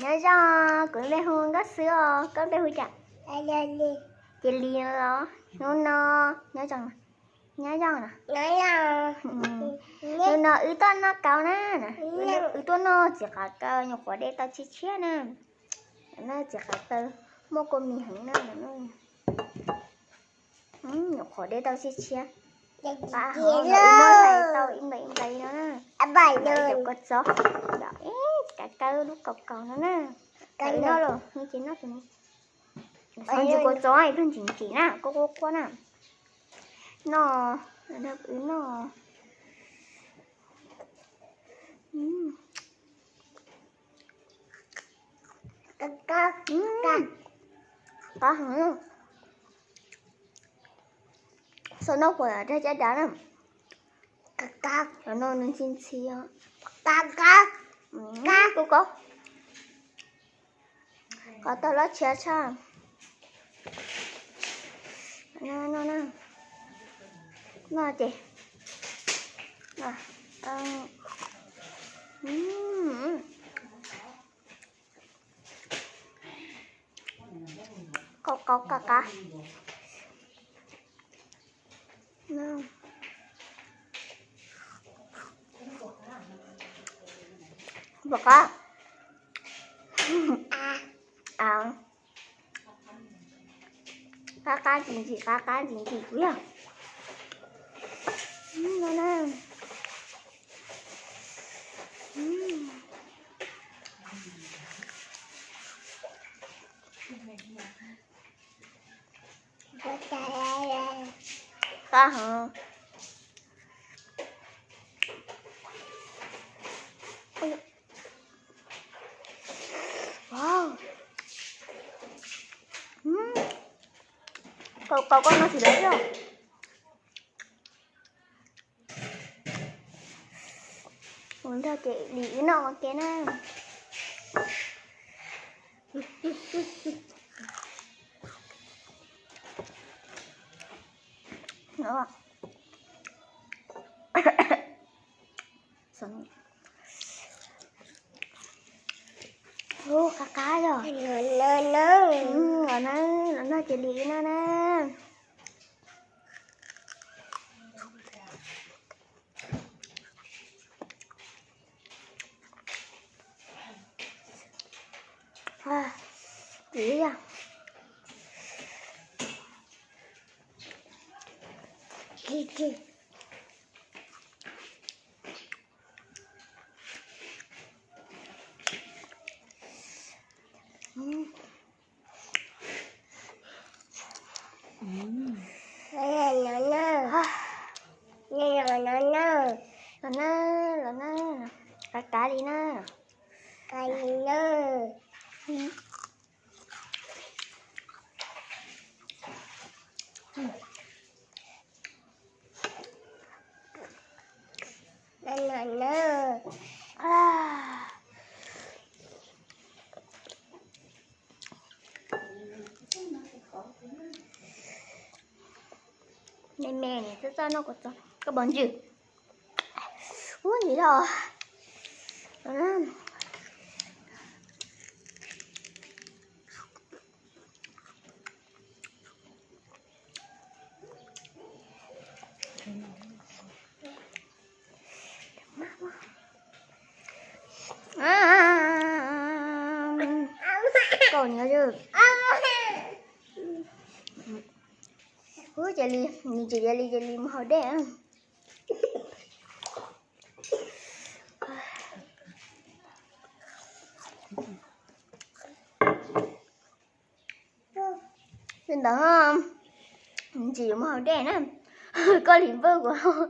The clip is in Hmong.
Nyob zoo, kuv npe hu Nkauj Xwb os, koj npe hu cas? Cia Li los? Hnub no nyob zoo, nyob zoo no. Hnub no wb tuaj noj kaus na, wb tuaj noj txiv qav kaus nyuam qhuav de tau tshiab tshiab na. Txiv qav kaus muaj kua mis heev na. Nyuam qhuav de tau tshiab tshiab. Pab hov no wb muab hlais tau ib nplais ib nplais no na. Cov kua txob, cov qav kaus lub kaus kaus no na. Wb noj los ces noj tus no. Txhob ntsis kua txob, ib pliag ntsim ntsim na, koj quaj quaj na. Noj, wb noj. Qab heev. Xav noj kuv dag caj dav na. Cov no nws ntxhi ntxhi os. Kub kub. Qhov tau loj tshiab tshaj. Noj ces qau qau qab qab. Puas qab? Qab qab ntsim ntsim, qab qab ntsim ntsim kuv yog. Qab heev. Kau kau koj noj tsis lawm yog. Mus nrog ces Li wb noj ua ke na. Ub, qab qab yog. Los na, los nrog ces Li wb noj na. Los na, los na, qab qab li na. Qab li na. Me me niam txaj txaj noj kua txob koj pom ntsws. Ub, ntsis los. Koj nyob zoo. Ub, cia li, nws tsis cia li, cia li mus haus dej. Li ntawd, nws tsis mus haus dej na. Koj li npawj kuv haus.